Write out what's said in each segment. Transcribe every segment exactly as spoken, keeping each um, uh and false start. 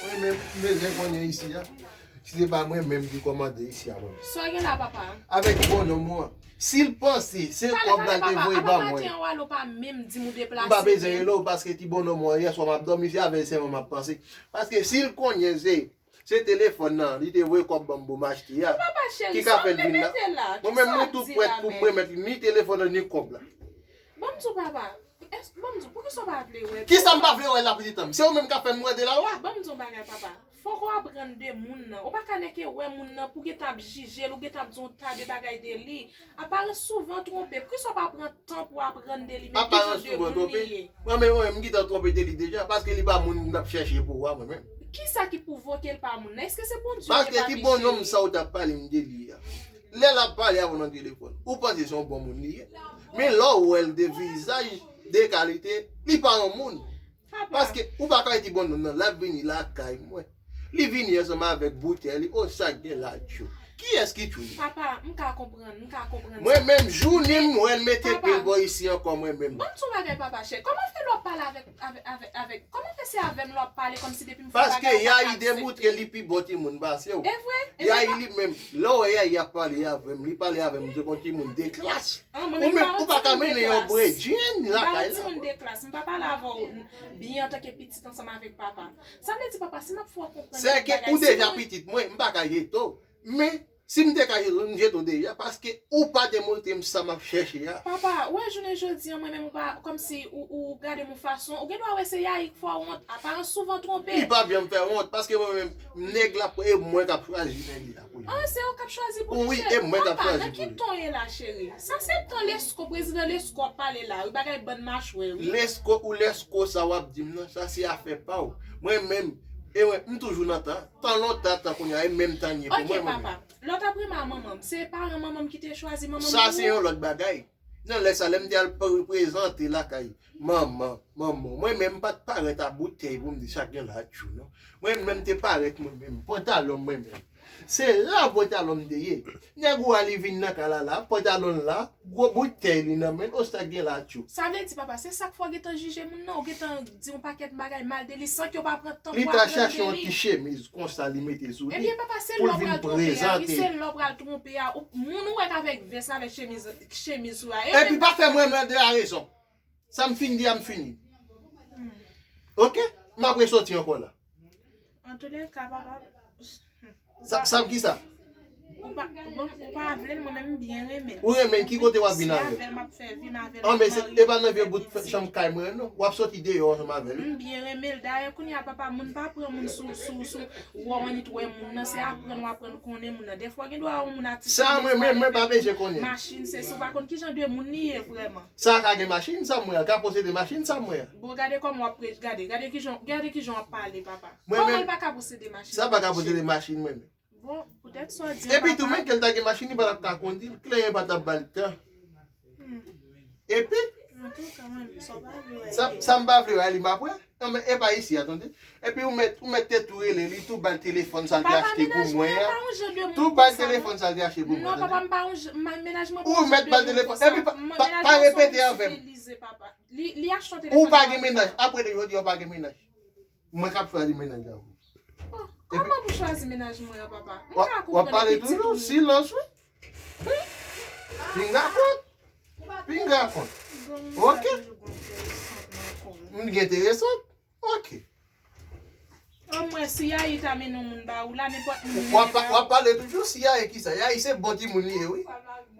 Mwen menm, m bezwen konnen isi a. Si se pa mwen menm ki kòmande isi a, mwen. Sa w gen la, papa? Avèk bonòm ou an. Si l panse se kòb la l te voye ba mwen. Pale, pale, papa. Maten an, w ale, w pa menm di m ou deplase menm. M pa bezwen rele w paske ti bonòm ou an, yèswa m ap dòmi, se avè l sèlman m ap panse. Paske si l konnen se, se telefòn nan, li te voye kòb ban m pou m achte a, ki ka fè l vin la. Mwen menm, mwen tou prèt pou m remèt li ni telefòn nan, ni kòb la. Ban m di w, papa. Èske, ban m di w, poukisa w pa vle wè? Kisa m pa vle wè la, pitit an m? Se ou menm k ap fè m wè de la lwa? Ban m di w yon bagay, papa. Fòk w aprann de moun nan. Ou pa ka nèke wè moun nan pou w gentan ap jije l, ou gentan ap di yon ta de bagay de li. Aparans souvan twonpe. Poukisa w pa pran tan pou w aprann de li, men ki jan de moun li ye? Mwen menm, mwen menm, m gentan twonpe de li deja, paske li pa moun m t ap chèche pou w a, mwen menm. Kisa ki pwovoke l pa moun nan? Èske se Bondye ki pa peche? Paske ti bonòm sa w t ap pale m de li a. Lè l ap pale avè w nan telefòn, ou panse se yon bon moun li ye. Men lè w wè l de vizaj, de kalite, li pa yon moun. Paske ou pa ka di bon non, non, l ap vini lakay mwen. Li vini ansanm avèk boutèy li, o sa k gen la tchou. Kiyès ki tchou li? Papa, m ka konprann, m ka konprann. Mwen menm, jounen m wè l mete pye l bò isi ankò, mwen menm. Ban m di w yon bagay, papa chè. Kòman fè lè w ap pale avèk, avèk, avèk, avèk, kòman fè se avè m lè w ap pale kòmsi depi m fè bagay ou pa ka aksepte? Paske Yayi demoutre li pi bon timoun pase w. E vre? E Yayi li menm, lè w wè Yayi ap pale avè m, li pale avè m tankou yon timoun de klas. Ou menm, ou pa ka mennen yon bredjenn lakay la. M pa yon timoun de klas, m pa pale avè w byen antanke pitit ansanm avèk papa. Sa vle di, papa, si m ap fè w konprann yon bagay, si mwen. Sèke ou deja pitit mwen, m pa ka jete w. Men, si m te ka jete w, m jete w deja, paske ou pa demontre m sa m ap chèche a. Papa, ou wè jounen jodi a, mwen menm, ou pa, kòmsi ou, ou gade m yon fason, ou gen dwa wè se Yayi k fè w wont, aparans souvan twonpe. Li pa byen fè m wont, paske mwen menm, nèg la, e mwen k ap chwazi nèg la. An, se ou k ap chwazi pou li, cheri. Wi, e mwen k ap chwazi pou li. Papa, nan ki ton w ye la, cheri? Sa se ton Lesko, prezidan Lesko w ap pale la, wi, bagay bann machwè, wi. Lesko ou Lesko sa w ap di m nan, sa se afè pa w. Mwen menm, e mwen, m toujou nan tan. Tan lontan, tan kounye a, e menm tan n ye pou mwen, mwen menm. Ok, papa. Lè w t ap renmen manman m, se paran manman m ki te chwazi manman m pou ou? Sa se yon lòt bagay. Nan lè sa, lè m te al pre-, prezante lakay manman, manman, mwen menm m pa t parèt a boutèy pou m di sa k gen la tchou, non. Mwen menm m te parèt mwen menm, pantalon m mwen menm. Se la pantalon m te ye. Nèg ou a li vin nan kay la la, pantalon l la, gwo boutèy li nan men l, o sa k gen la tchou. Sa vle di, papa, se sa k fè w gentan jije moun nan, ou gentan di yon pakèt bagay mal de li san ke w pa pran tan pou aprann de li. Li t al chache yon ti chemiz konsa li mete sou li pou l vin prezante. Ebyen papa, se lè w pral twonpe a, wi, se lè w pral twonpe a, moun ou wè k avèk vès la, avèk chemiz, chemiz sou a. Epi pa fè m renmen de la rezon. Sa m fin di a, m fini. Oke? M ap resoti ankò la. Antoulèka, papa. Sa, sa ki sa? Ou pa, bon, ou pa vle l, mwen menm m byen renmen l. Ou renmen l, ki kote w ap vin avè l? Si avè l m ap fè vi, m avè l m ap marye. An, men se, e pa nan vye bout chanm kay mwen, non. W ap soti deyò ansanm avè l, wi. M byen renmen l. Dayè, kounye a, papa, moun pa pran moun sou, sou, sou wè w annik wè moun nan. Se aprann w aprann konnen moun nan. Dèfwa, gen dwa wè yon moun atis. Sa, mwen menm, mwen pa bezwen konnen. Machin, se si w pa konn ki jan de moun li ye vrèman. Sa ka gen machin, sa m wè a? L ka posede machin, sa m wè a? Bon, gade kòman w ap pre-, gade, gade kijan, gade kijan w ap pale, papa. Kòman l pa ka posede machin? Sa pa ka posede machin, mwen menm. Bon, poutèt sa w di an, papa. Epi tou, men ke l ta gen machin, li pa t ap ka kondi l, klenyen pa t ap ba l tan. Epi, sa, sa m pa vle wè a, li m ap wè. Non, men e pa isi a, tande. Epi ou mèt, ou mèt te tou rele li, tou ba l telefòn sa l te achte pou mwen an. Tou ba l telefòn sa l te achte pou mwen, tande. Ou mèt ba l telefòn. Epi pa, pa, pa repete avè m. Ou pa gen mennaj. Apre de jodi a, ou pa gen mennaj. Mwen k ap chwazi mennaj la pou ou. Kòman pou chwazi mennaj mwen an, papa? M ka konprann pitit ou. W ap pale toujou, silans, wi. Pinga kont. Pinga kont. Oke. M gen enteresan. Oke. Omwen, si Yayi ta mennen yon moun ba ou la, nenpòt moun mennen ba ou. W ap pale toujou, si Yayi kisa? Yayi se bon timoun li ye, wi.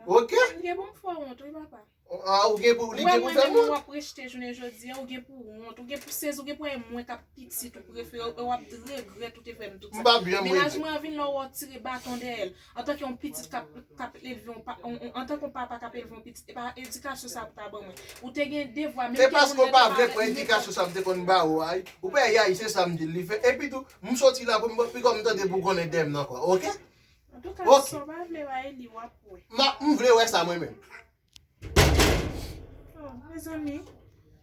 Oke. M gen pou m fè w wont, wi, papa. Ah, ou gen pou, li gen pou fè moun. Ou wè mwen menm, w ap rejte jounen jodi a, ou gen pou wont, ou gen pou sezi, ou gen pou wè mwen k ap pitit ou prefere, w ap regrèt ou te fè m tout sa. M pa byen mwen. Mennaj mwen an vin lè w wè w tire baton dèyè l. Antanke yon pitit k ap, k ap elve yon pa, yon, yon, antanke yon papa k ap elve yon pitit, e pa edikasyon sa pou ta ban mwen. Ou te gen devwa, menm ke moun nan te pa vle. E paske w pa vle pran edikasyon sa m te konn ba ou a, wi. Ou pa Yayi, se sa m di l li fè. Epi tou, m soti la pou m, pi kò m tande pou w konnen dèyè m nan kwa, oke? Antouka, sa w pa vle wè a, Eli, w ap wè. M vle wè sa mwen menm. Oh, mezanmi,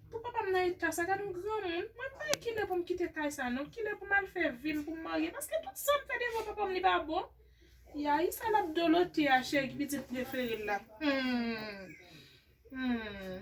pou papa m nan eta sa, gad yon granmoun. Mwen pa wè kilè pou m kite kay sa non, kilè pou m al fè vi m, pou m marye, paske tout sa m fè devan papa m li pa bon. Yayi, sa l ap dolote a, cheri, pitit prefere l la. Hmm. Hmm.